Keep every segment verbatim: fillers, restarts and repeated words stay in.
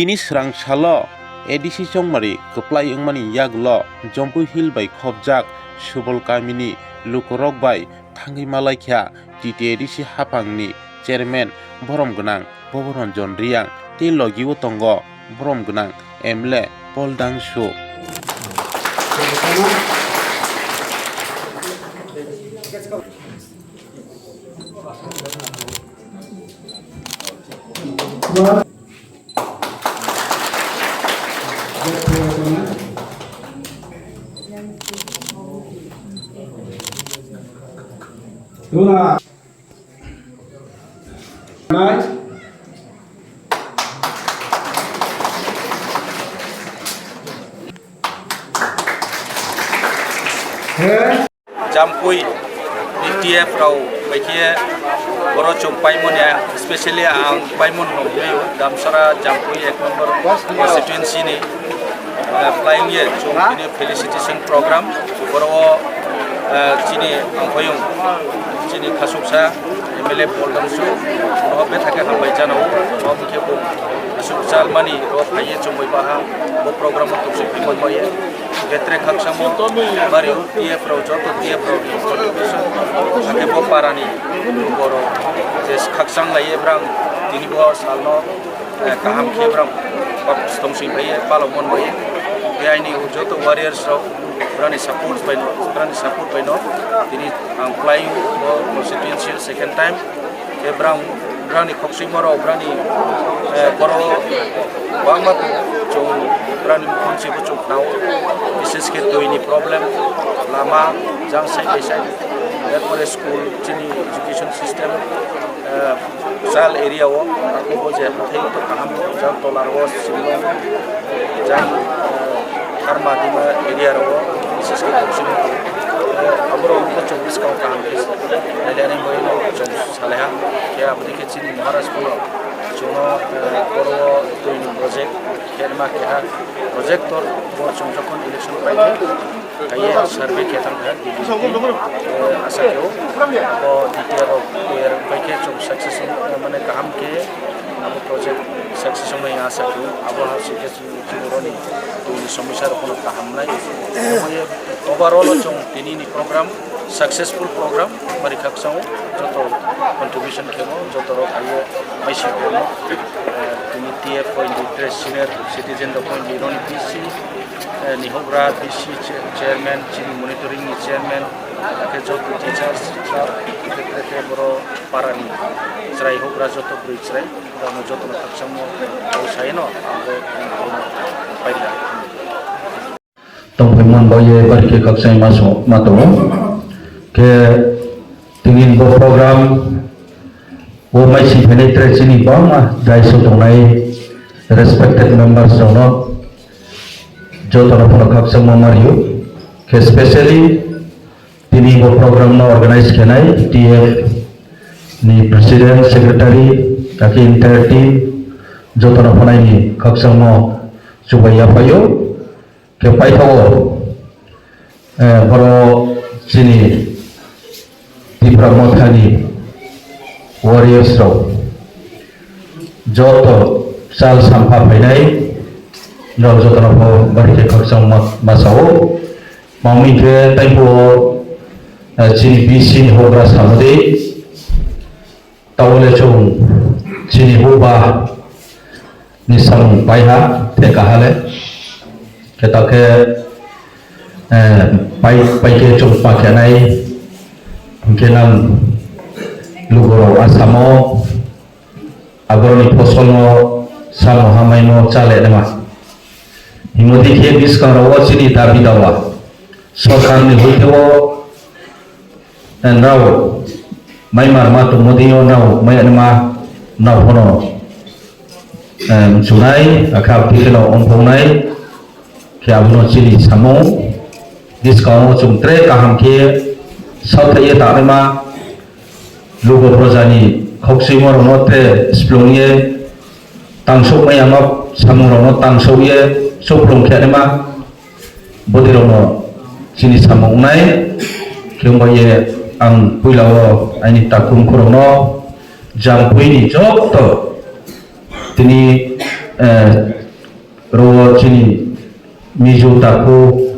Tini swrang salo A D C chongmari kwplai wngmani yagulo Jampui Hill bai khopjak Subol kamini lukurok bai thangwi malaikha T T A D C haphangni chairman borom gwnang Boboranjan Reang tei logi o tongo borom gwnang M L A Paul Dangsu. Jampui ni T F rok bai khe borok chwng paimani, especially ang paimani rok hwnwi Damsara Jampui ek number constituency ni, eh, flying ye chwng tini felicitation program borok, eh, chini angphaiyung chini khasuksa M L A Paul Dangsu no bethake hambai jana o, bo khe bo aswk chalmani ro phaiye chumui baha bo program o tubswi phimon baye. Betre khaksamo bari o T F rok joto T F rok ni contribution, ake bo parani borok je khakchang laiye brang tini bo salno, eh, kaham khe brang bak stong sing phaiye palok mon baye. Tei aini joto warriors rok brani support bai no, brani support bai no tini ang flying bo constituency second time. Khe brang, brani khokchwimo rok, brani, eh, borok bangma chwng brani mukhunswi bo chwng khnao, bises khe twi ni problem, lama jang side by side, erpore school, chini education system, eh, rural area o, arphubo je hathai kaham jang tola rogo, Shillong, jang, eh, Harma Dima area rogo, bises khe khokchwimo, eh, aborok wngkha chwng bwskang kaham khe, nailaini bagwi no chwng. Salaiha khe aboni khe chini Maharaj phano chwngno, eh, oro o twi ni project khe ma keha projector bo chwng jokhon election paikha, haiye survey khe thang kha, eh, asa khe o abo D T R rok twi rok pai khe chwng success wng, eh, mane kaham khe abo project success wngnai asa khe o abo ha se khe chini boroni twi ni somosya rok phano kaham nai. Omo ye overall o chwng tini ni program successful program, bari khakchang o joto contribution khemo, joto rok ayo maisi khemo, eh, tini T F point three senior citizen rok point three ni B C, eh, ni hobra B C che-, chairman, chini monitoring ni chairman, akhe joto teachers, sir, khe, khe, khe boro para ni chwrai hobra joto bwrwi chwrai, borok no joto no khakchang o, o sai no, ang bo, ang bo paida. Tongphai man bo ye bari khe khakchangma so ma tongo. Khe tini bo program o mai si phainai tre chini bangma daiso tongnai respected members rokno jotono phano khakchangma mario. Khe specially tini bo program no organize khenai T F ni president, secretary, kaki entire team jotono phano aini khakchangma chubai yaphaio. Khe paithago, eh, boro chini Tipra Mothani warriors rok joto chal sampha phainai rok jotono pho bari khe khakchang ma-, ma sao. Mamwi khe taibo, eh, chini B C ni hobra samadi. Tabole chwng chini hukba ni samung paiha, theka hale. Khe ta khe, eh, pai, pai khe chwng pa khe nai, hwnkhe nang lukurok Asamo, aboroni phosolno samo hamaino chale nima. Himodi khe bwskangrogo chini dabi dawa. Sorkarni hoiteo, eh, nrao mai mar ma tongmo dino nrao mai anima nrao phano, eh, mchunai, akhe abdi kheno ongphongnai, khe abono chini samung, bwskango chwng tre kaham khe sathaiye tangnaima, lugo projani khokchwimorokno tre splungye tangsukmaya ma samungrokno tangsukye chuplung khe naima. Bwtwirokno chini samung wngnai, khe wngbaye ang puilao aini takhum khorokno Jampuini joto tini eh, ro chini Mizo, Taku,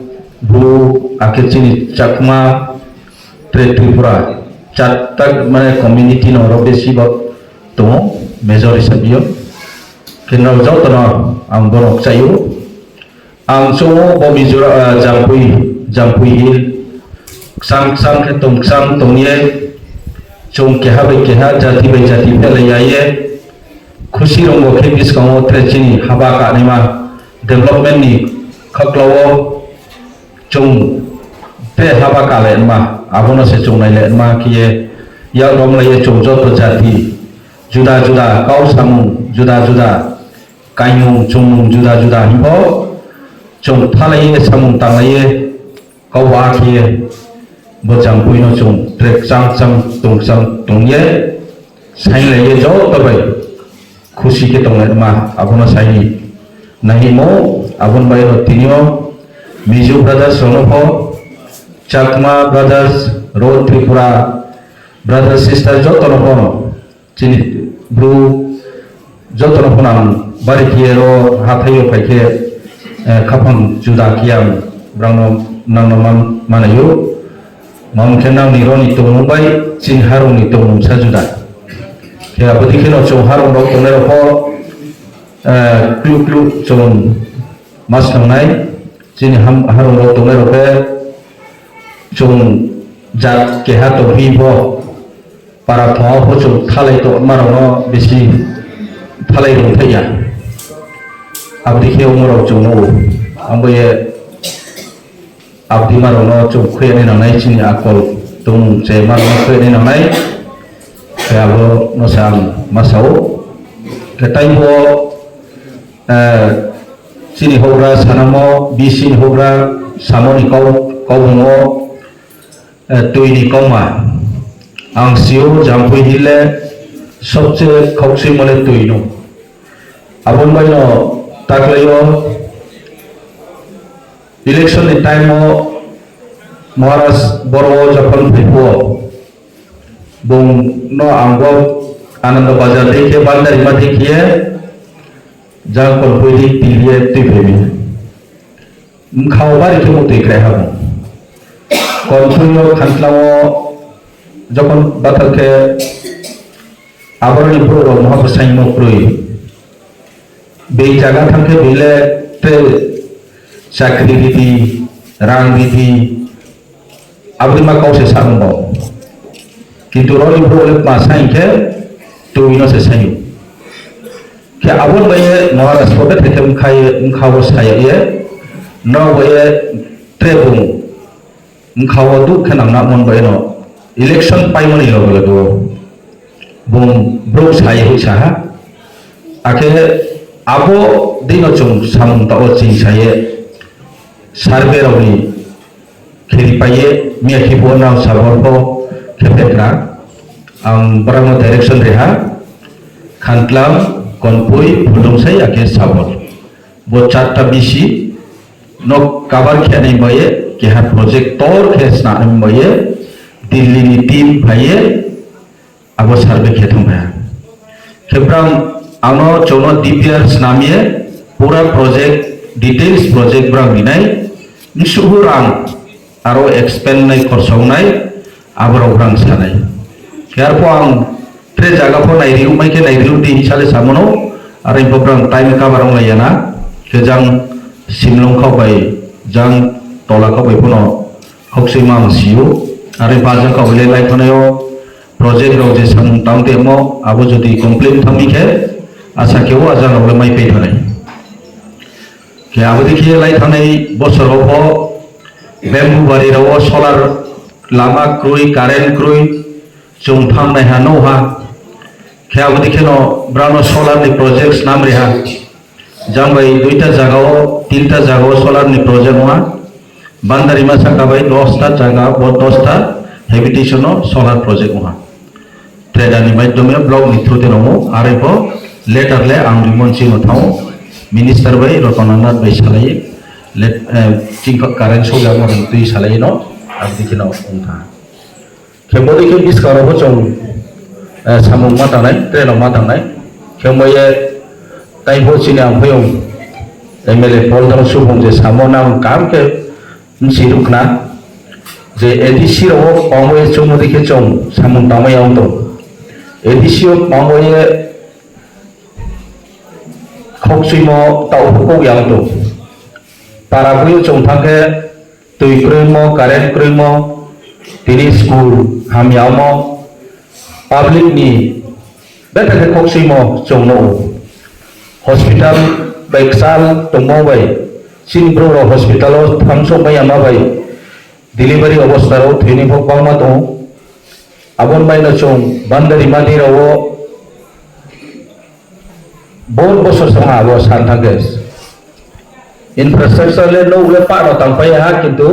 Bru, akhe chini Chakma, Tre Tripura, chatta mane community no oro besi bo tongo, major hisab yo. Khe nrao joto no ang bono kchaio. Ang chungo bo Mizoram, ah, Jampui, Jampui Hill, kchang kchang khe tong kchang tongye, chung keha bai keha, jati bai jati phelai yaye, khusi rwngo khe bwskango tre chini haba kanaima development ni khaklao chung tre haba kalai ma, abono se chung nailai ma khiye, yak romlaiye chung joto jati juda juda kau samung juda juda kaimung chumung juda juda hinbo chung thalaiye samung tanglaiye kau ba khiye bo Jampuino chung trek chang chang tung chang tungye sainglaiye joto bai khusi khe tonglai ma abono saini nahimo abon bai no tinio Mizo brothers rono pho Chakma brothers ro Tripura brothers sister joto no phono Chini bru jotono phano ang bari khe ro hathaio phai khe, eh, khaphang juda khe ang brangno nangno man-, manaio. Mamo khe nangni roni tongmung bai chini harungni tongmung sa juda. Khe abo dikhe no chwng harung rok tongnai rok pho, eh, klu klu chwng ma swnamnai. Chini ham-, harung rok tongnai rok khe chwng jat keha tongphi pho. Para thongao pho chwng thalai tongmarokno bisi thalai rwngthaiya. Aboni khe umorok chwng nugo. Ang bo ye abdimarokno chwng khuyani nangnai, chini akol tongmung chemarokno khuyani nangnai. Khe abono se ang ma sao. Khe taibo, eh, chini houhgra sanamo, B C ni houhgra samoni kau, kaubungo, Eh, twi ni kauma. Ang sio Jampui Hill le sobse khokchwimo le twi no. Aboni bai no taklaio election ni time o Maharaj Boro o jokhon phaiphio, bung no ang bo Ananda Bazar dei khe Bandarima dei khe jang kon pui dei twi ye twi phaibi. Bwkhao bari khe bo twi khlai ha bo. Konthwio khantlao jokhon bathal khe aboroni borok rok moha bwsaino kwrwi. Bini jaga thang khe bini le tei chakri ridi, rang ridi, Aboni ma kau se sa wng bo. Kintu roni borok le ma sa hing khe twi no se sayo. Khe aboni bai ye Maharaj ko bethe khe wngkha ye, wngkha bo saya ye. Norok bai ye tre bung wngkha o duk khe nang na mon bai no election pai mani loge loge o bung brouh saya hwi sa ha. Akhe abo dino chwng samung ta o ching sa ye. Survey rokni kheri paiye miya khibo nang sabor bo khepekna. Ang borokno direction reha, Khantlam, Konpui, Phulungsai, akhe Sabor. Bo charta B C no cover khenai baye, keha project tor khe snanai baye, Delhi ni team phaiye, Abo survey khe thang phaiya. Khe brang ano chwngno D P R snam ye pura project, details project brang rinai, bisuhu rang aro expend nai, khorsa wngnai, aborok brang sanai. Khe arpho ang tre jaga pho nairiu mai khe nairiu di hisale samono, aro info brang time cover wng laiya na, khe jang simlong khao bai, jang tola khao bai phano khokchima ang sio, aro info ajang khao bai lai lai phanaio, Project rok je samung tang temo, abo jodi complete thangmi khe, asa khe o ajang rok le mai pai thanai. Khe abo dikhe lai thanai bosor o pho Bamboo Bari rok o solar lama kwrwi, current kwrwi, chwng thang nai ha no ha. Khe abo dikhe no brano solar ni project snam ri ha. Jang bai duita jaga o, tinta jaga o solar ni project wngha. Bandarima saka bai dosta jaga o, dosta habitation o solar project wngha. Trader ni maidhyome block ni through te rongo, aroi pho letter le ang rimon chino thao. Minister bai Ratan Nath bai salai, let, eh, chingkha current soja mo twi salai no, abdi kheno wngkha. Khe bodi khe biskang rok bo chwng, eh, samung ma tangnai, train rok ma tangnai. Khe omo ye Taibo chini ang phaiyong M L A Poltang Subung je samo nang kaham khe bwswi rwkha je A D C rok kwbangwi chumudi khe chwng samung tangmani wng tong. A D C o kwbangwi khokchwimo tao hukuk yang tong. Para bui chwng thangkhe twi kwrwimo, current kwrwimo, tini school hamya omo, public ni betha khe khokchwimo chwng nugo. Hospital bai kwchal tongmo bai, chini borok rok hospital o thamsok bai yama bai, delivery obostha rok thwini phok bangma tongo. Aboni bai no chwng bandari mati rok o Bohut bosor song abo san thangkhe infrastructure le nok le pano tangpai ha, kintu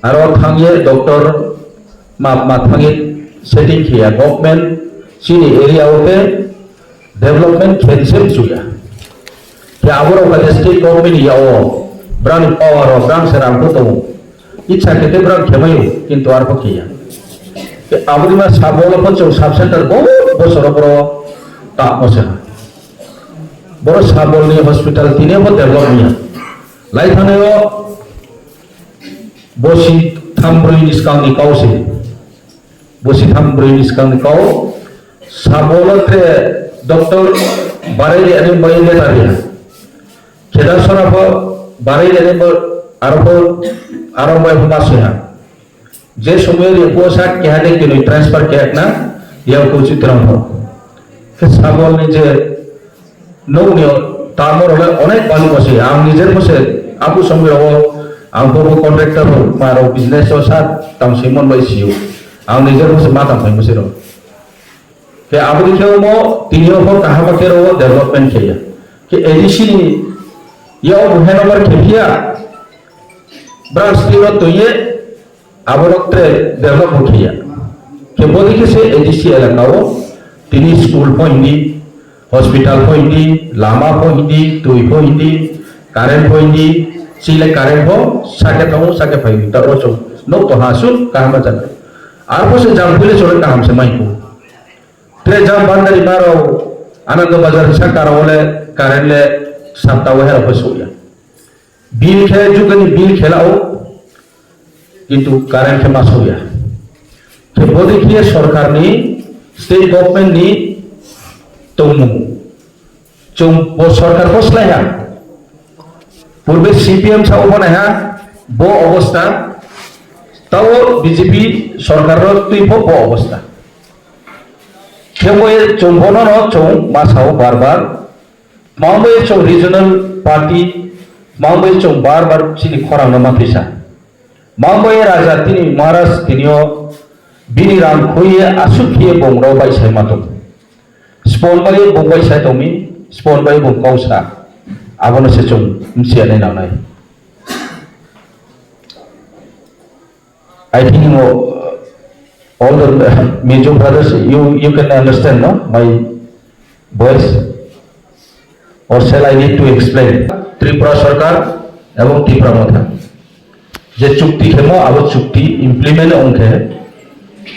aro thangye doctor ma, ma thangye setting khiya government chini area o khe development khense chuya. Khe abo rok khe state government ya o brang power o brang se rang ko tongo. Icha khe tei borok khemaio, kintu arokhe khiya. Tei aboni ma sabolo pho chwng sub center bo bosoro boro tamo se ha. Boro sabolni hospital tini bo develop niya. Lai thangnaio bosi tham brwi ni swkangni kau se. Bosi tham brwi ni swkangni kau. Sabolo tre doctor barai de ani bai letter ya. Kheda sora pho barai rene bo aro pho aro bai pho ma soiha. Je somoy ri pho sa keha de kinoi transfer khe na ya ko chitram pho. Khe sabol ni je nokni tamo rok le onek bani bo se ang nijer bo se abu somoy ro ang bo contractor ma ro business o sa tam simon bai siu. Ang nijer bo se ma tam bai bo se ro. Khe aboni khe omo tini o pho kaham khe ro development khe ya. Khe A D C ni ya o handover khe phiya branch twi o twi ye abo rok tre develop bo khe ya. Khe bodi khe se A D C elaka o tini school pho hindi, hospital pho hindi, lama pho hindi, twi pho hindi, current pho hindi, chile current pho sake tongo sake phai ta o chwng nok to ha suk kaham jana. Arpho se jang phile chole kaham se mai ko. Tre jang bandari maro Anando Bazar saka ro le current le sapta o hera pho suya. Bill khe jugani bill khe lao kintu current khe ma suya. Khe bodi khe sorkar ni state government ni tongmung. Chwng bo sorkar bo slai ha. Purbe C P M sa obo nai ha, bo obostha. Tao B J P sorkar rok twi pho bo obostha. Khe bo ye chwng bono no chwng ma sao bar bar. Mangbo ye chwng regional party, mangbo ye chwng bar bar chini khorang no ma thwisa. Mangbo ye raja tini Maharaj tini o bini ram khoi ye asuk khe bong rok bai sai ma tong. Spon bai bung bai sai tongmi, spon bai bung kau sa. Abono se chwng msiya nai nangnai. I think, uh, all the, uh, Mizo brothers, you, you can understand, no? My voice. Or shall I need to explain? Tripura Sarkar ebong Tipra Motha je chukti khemo, abo chukti implement ongkhe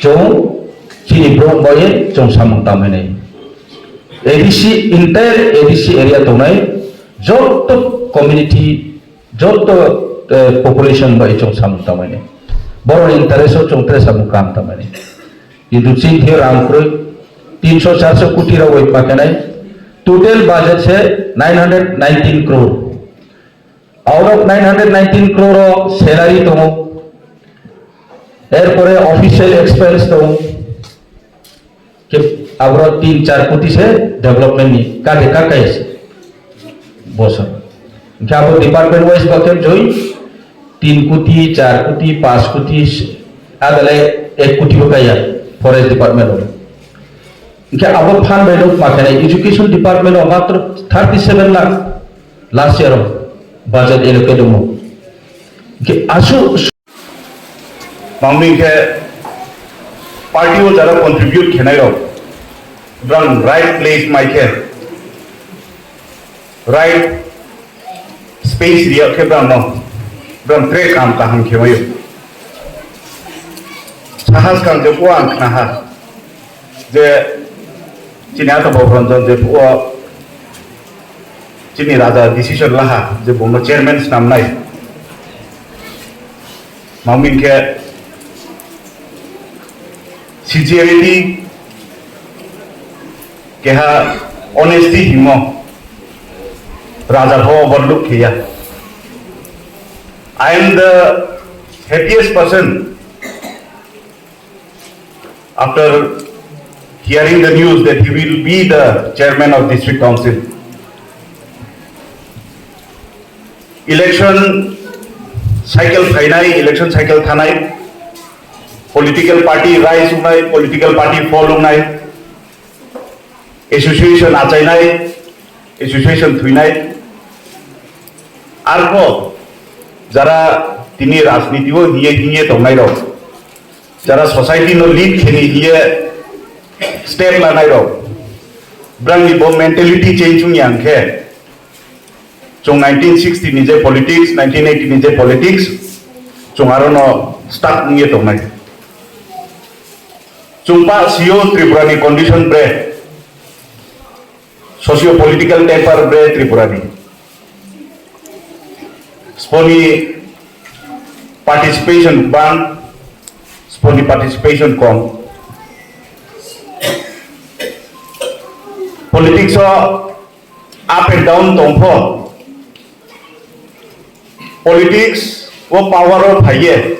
chwng chini borok bai chwng samung tangmani. A D C, entire A D C area tongnai joto community, joto, eh, population bai chwng samung tangmani. Borokni interest o chwng tere samung kaham tangmani. Kintu chini thio rang kwrwi tinsho charso koti rok bai pakenai. Total budget se nine hundred nineteen crore. Out of nine hundred nineteen crore o salary tongo. Erpore official expense tongo. Khe abro tin char koti se development ni kate kakai se. Bosor. Hingke abo department wise ba khe joi tin koti, char koti, panch koti, adale ek koti bo kaya forest department o. Hingke abo fund bai rok ma khe nai education department o matro thirty seven lakh last year o budget allocate omo. Hingke asu Mangmi khe party o jara contribute khenai rok, brang right place mai khe, right space riya khe brang no, brang tre kam kaham khe mayo. Sahas kang je ko ang khna ha je chini ata bo bron jon je ko chini raja decision laha je bongno chairman snamnai. Maming khe sincerity, keha honesty himo raja pho overlook khiya. I am the happiest person after hearing the news that he will be the chairman of district council. Election cycle phainai, election cycle thanai, political party rise wngnai, political party fall wngnai, association achainai, association thuinai. Arpho jara tini rajniti o hiye hiye tongnai rok, jara society no lead kheni hiye step lanai rok, brangni bo mentality change wngya hwnkhe, chwng nineteen sixty ni je politics, nineteen eighty ni je politics, chwng aro no stuck wngye tongnai. Chwng pa sio Tripura ni condition bre, socio political temper bre Tripura ni. Sponi participation bang, sponi participation kom. Politics o up and down tongpho. Politics o power o phaiye.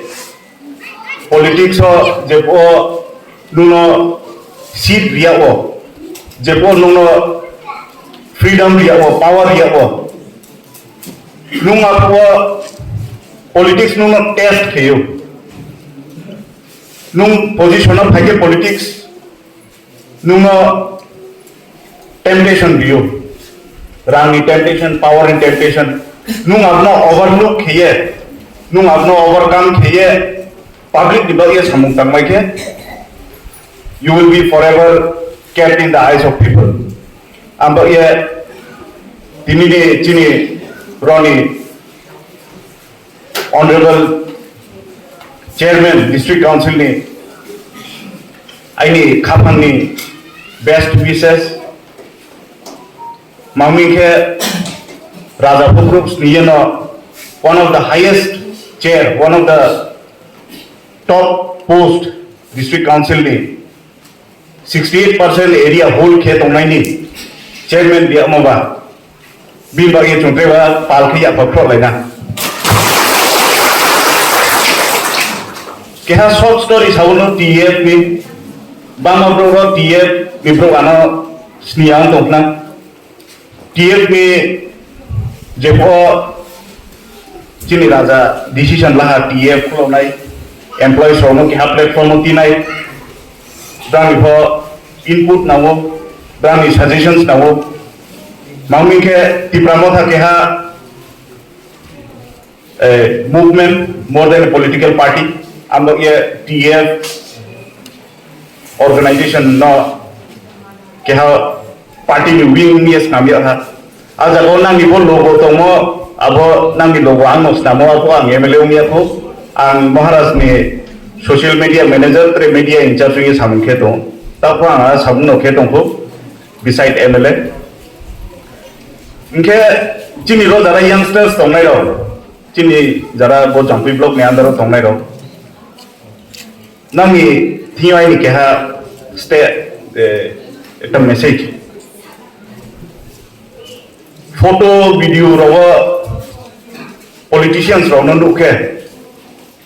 Politics o jebo nuno seat riya o, jebo nuno freedom riya o, power riya o. Nung apo politics nuno test kheyo. Nung position o phaikhe politics nungno temptation rio, rangni temptation, power ni temptation, nung abno overlook kheye, nung abno overcome kheye, public ni bagwi samung tangmai khe, you will be forever kept in the eyes of people. Ang bagwi tini ni chini roni Honorable Chairman District Council ni aini khaphang ni best wishes. Maming khe Raja Phukruk sniye no one of the highest chair, one of the top post District Council ni sixty eight percent area hold khe tongnaini chairman biyamo ba bini bagwi chwng teibo pal khe yapha phroh laina. Keha short story sabono T F ni bangma borok rok T F ni borok ano sniya wng tongkhna. T F ni jepho chini raja decision laha T F khuloknai employees rokno keha platform o tinai brangni pho input nango, brangni suggestions nango. Maming khe Tipra Motha keha eh, movement more than a political party. Amo ye T F organization no keha party ni wing ni snam ya ha. A jaga o nangni bo logo tongmo, abo nangni logo ang no snamo, abo ang M L A wng ya kho. Ang Maharaj ni social media manager, tre media in charge wng samung khe tong. Ta pho ang a samung no khe tong kho beside M L A. Hingkhe chini ro jara youngsters tongnai rok, chini jara bo Jampui block ni under o tongnai rok, nangni thing aini keha ste, eh, ekta message. Photo, video rogo politicians rokno nukhe,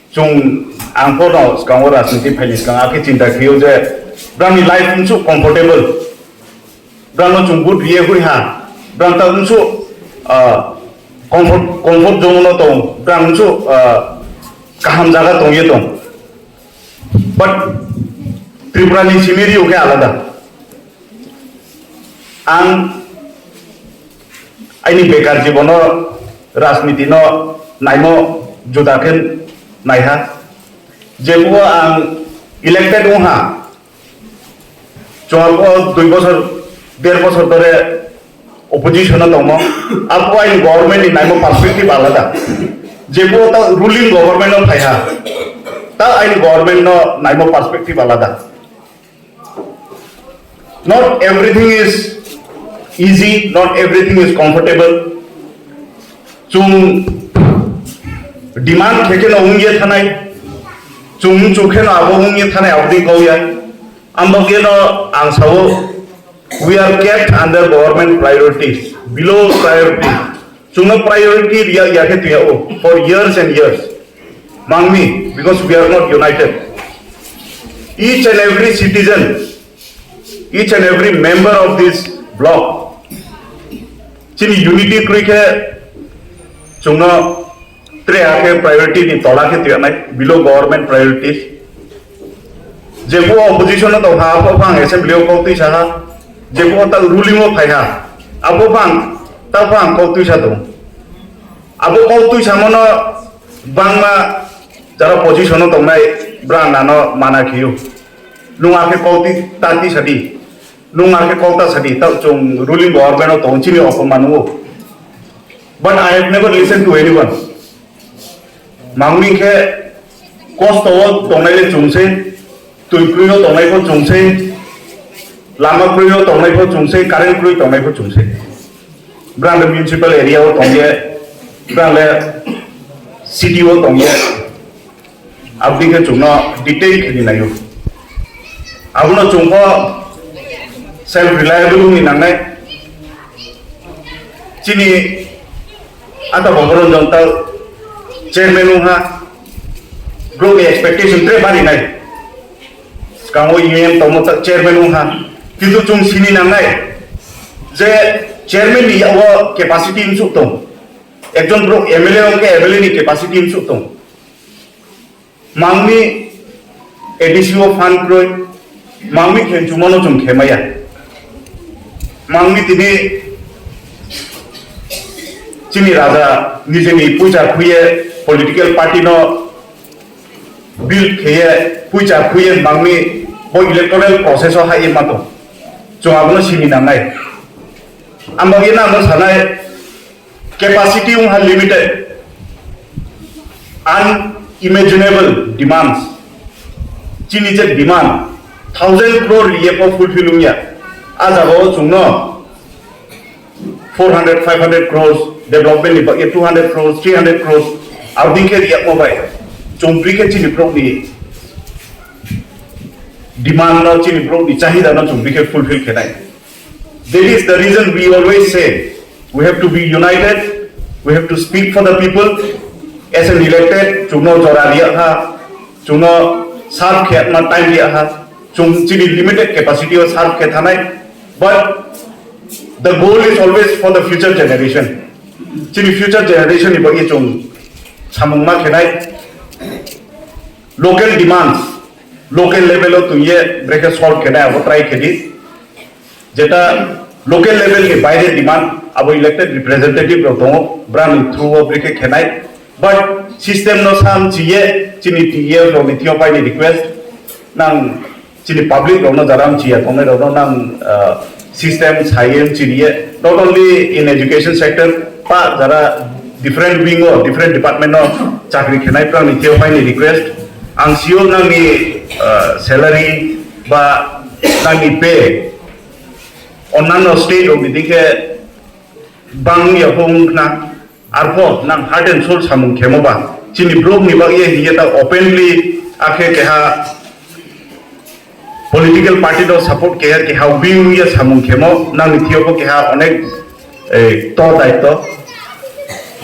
chwng ang phono swkango rajniti phaini swkang akhe chinta khio je brangni life wngsu comfortable, brangno chwng good riye huri ha, brang ta wngsu, ah, comfort, comfort zone no tong, brang wngsu, ah, kaham jaga tongye tong. But Tripura ni scenario khe alada. Ang aini bekar jibono rajniti no naimo juda khe naiha. Jebo ang elected wngha, chwng abo dui bosor, der bosor dhore opposition o tongmo, abo aini government ni naimo perspective alada. Jebo ta ruling government o phaiha, ta aini government no naimo perspective alada. Not everything is easy, not everything is comfortable. Chwng demand khe kheno wngya thanai, chwng chuk kheno abo wngya thanai, abo twi kauya. Ambo kheno ang sao, we are kept under government priorities, below priority. Chwngno priority riya ya khe tuya o for years and years. Mangmi, because we are not united. Each and every citizen, each and every member of this block, chini unity kwrwi khe chwngno tre akhe priority ni tola khe tuya nai, below government priorities. Jebo opposition no tong ha, abo phang assembly o kok twi saha, jebo ta ruling o phai ha, abo phang ta phang kok twi sa tong. Abo kok twi samono bangma jara position o tongnai brang nano mana khiyo. Nung akhe kok twi ta twi sadi, nung akhe kok ta sadi, ta chwng ruling government o tong chini opoman o. But I have never listened to anyone. Mangmi khe kosto o tongnai le chwng se, twi kwrwi o tongnai pho chwng se, lama kwrwi o tongnai pho chwng se, current kwrwi tongnai pho chwng se. Brang le municipal area o tongye, brang le city o tongye, abdi khe chwngno detail khe ni naio. Abono chwng pho self reliable wngni nangnai. Chini ata Bhogoranjan ta chairman wngha, bro ni expectation tre bari nai. Skango U M tongmo ta chairman wngha, kintu chwng sini nangnai je chairman ni yago capacity insuk tong, ekjon bro M L A wngkhe M L A ni capacity insuk tong. Mangni A D C o fund kroi, mangni khenchumano chwng khemaya. Mangni tini chini raja nijeni puja khuye political party no build kheye puja khuye mangni bo electoral process o hai ma to. Chwng abono sini nangnai. Ang bagwi na ano sanai, capacity wngha limited, unimaginable demands. Chini je demand thousand crore riye pho fulfill wngya. A jaga o chwngno four hundred, five hundred crores development ni bagwi, two hundred crores, three hundred crores abding khe riyakma bai chwng bri khe chini borokni demand no, chini borokni chahida no chwng bri khe fulfill khe nai. That is the reason we always say we have to be united, we have to speak for the people. As an elected, chwngno jora riya kha, chwngno serve khe ma time riya kha, chwng chini limited capacity o serve khe thanai, but the goal is always for the future generation. Chini future generation ni bagwi chwng samung ma khenai, local demands, local level o twiye brekhe solve khenai abo try khedi. Jeta local level ni baire demand abo elected representative rok tongo, brani through o brekhe khenai. But system no sam chiye chini T A rok ni thio paini request nang chini public rok no jaram chiya tongnai rok no nang, ah, system sayen chiniye not only in education sector pa jara different wing o different department no chakri khenai prang ni thio paini request ang sio nang ni, ah, salary ba nang ni pay Onnanno state rok ni dikhe bang ya phung khna, arpho nang heart and soul samung khemo ba, chini brok ni bagwi hiye ta openly akhe keha political party no support keha, keha wing ya samung khemo, nang ni thio pho keha onek, eh, to daitto.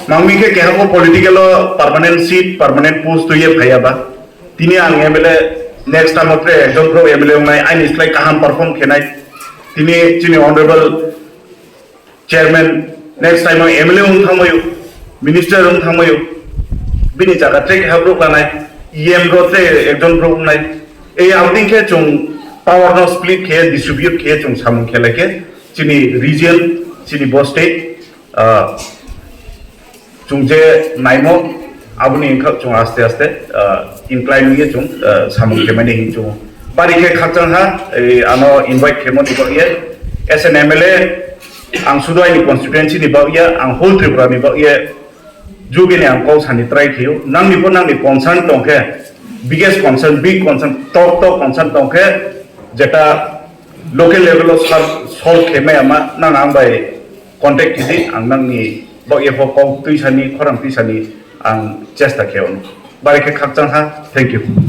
Mangmi khe keha pho political o permanent seat, permanent post ye phaya ba. Tini ang M L A next time o tre ekjon brok M L A wngnai, aini slai kaham perform khenai. Tini chini honorable chairman next time o M L A wng thangmaio, minister wng thangmaio, bini jaga tre keha brok lanai, E M rok tre ekjon brok wngnai. Ei aboni khe chwng power no split khe, distribute khe chwng samung khe lai khe chini region, chini bo state, ah, chwng je naimo, aboni wngkha chwng aste aste, ah, incline wngye chwng, ah, samung khe mani hinwi chwng. Bari khe khakchang ha, ei, ano invite khe mani bagwi, as an M L A, ang sudu aini constituency ni bagwi, ang whole Tripura ni bagwi, jugini ang kok sani try khaio, nangni bo nangni concern tong khe, biggest concern, big concern, top top concern tong khe, jeta Local level o sar solve khe maya ma nang ang bai contact khe di, ang nang ni bo epho kok twi sani khorang twi sani ang chesta khe ono. Bari khe khakchang ha, thank you.